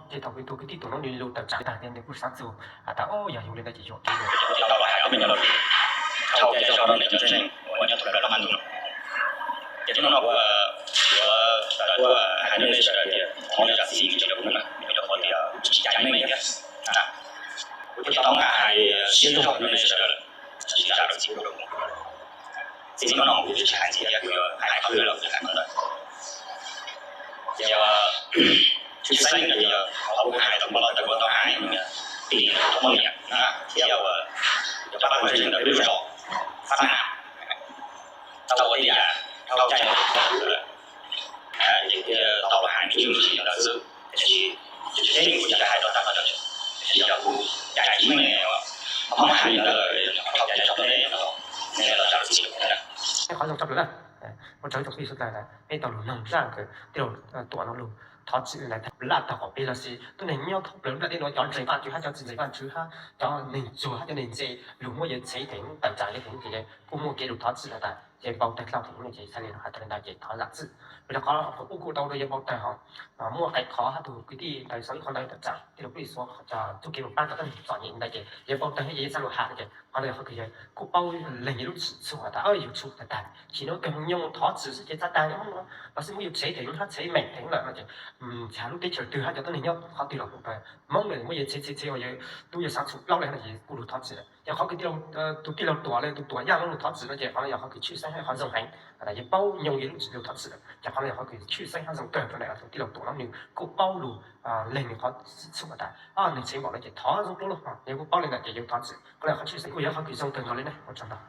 Ces thaum kuv tus kwv tij tuam no nws lus tawm tsam tas tias nws kuj xav txog has tas, o, yog zoo li ntawd ces yuam kev. Ces tau los hais ob peb nyuag lo lus, dhau cov zog rau ntawm cov ntseeg uas nyob thoob plaws laj mab ntuj no. Ces tib hnub no kuv, kuv tuaj hais nej sawv daws tias thov zam txim vim rau kuv na, vim rau qhov tias tsis cav meej thiab. Kuv thiaj tau nqa hais siab zog rau nej sawv daws lawm, tsis zam lawm txim pub rau kuv. Txij no kuv twb tsis hais ntxiv thiab, kuv yuav hais qhov twg los kuv hais qhov ntawd. Ces tshwj xeeb no ces qhov kuv hais tau npaj los tau kuv tau hais no, tim poj niam thiab uas cov pab pawg ntseeg ntawm peb lub zos Fab Nam tau ua tej yam dhau cai lawm, ces kuv thiaj tau los hais me ntsis li ntawd xwb. Tiam sis tshwj xeeb kuv tsis hais rau tag nrho, tiam sis yog kuv cais tsis meej, ho muab hais li ntawd lawm dhau cai tso, nej los zam lub txim rau kuv na. Qhov zoo tshaj plaws na, ua tsaug ib tsoom phooj ywg sawv daws, peb tau lug noog zaj kws tij laug Tuam no lug thov txim lawm, laj tag qaum peb los sis tuab neeg nyob thoob plaws lub nplaj teb no cov ntseeg Vajtswv hab cov tsis ntseeg Vajtswv hab cov neeg txuag hab cov neeg ntse lug muab yawg tshev theem tawm tsam li theem ces yawg kuj muaj kev lug thov txim lawm tas ces npau taig dlhau theem no ces txhaj li lug has tas li ntawd ces thov zam txim. Vim rau qhov kuj tau rau yawg npau taig hos muaj qee qhov hab tug kwv tij ntawd sau ib qho ntawd tawm tsam tij laug Pub Lis Xuav cov txuj kev lug pab rau tuab neeg txom nyem ntawd ces yawg npau taig hab yawg txhaj lug has ces qhov no yog qhov kws yawg kuj paub leej yawg lub txim txhua tas yug txhua tag tag, tsis nyob kawg mus nyob thov txim xwb ces txhaj tag nyob Hmoob no los xij muab yug tshev theem hab tshev meem theem lawm no ces txhaj lub teb chaws twg hab cov tuab neeg nyob qhov twg los kuj Hmoob no muab yawg tshev tshev tshev uas yawg tub yawg xav txhum plaub li no ces kuj lug thov txim lawm. Ces qhov kws tij laug Tuam Yaj no lug thov txim no ces qhov no yog qhov kws tshwj xeeb hab qhov zoo heev, tas yawg paub nyoog yawg lub txim lug thov txim lawm ces qhov no yog qhov kws tshwj xeeb hab zoo kawg rau ntawm tij laug Tuam no nws kuj paub lug leej nws qhov txhum tas neeg tshev npaum no ces thov zoo dlua lug, yawg kuj paub li ntawd ces yawg thov txim. Qhov no yog qhov tshwj xeeb kuj yog qhov kws zoo kawg nkaus li ne. Ua tsaug ntau.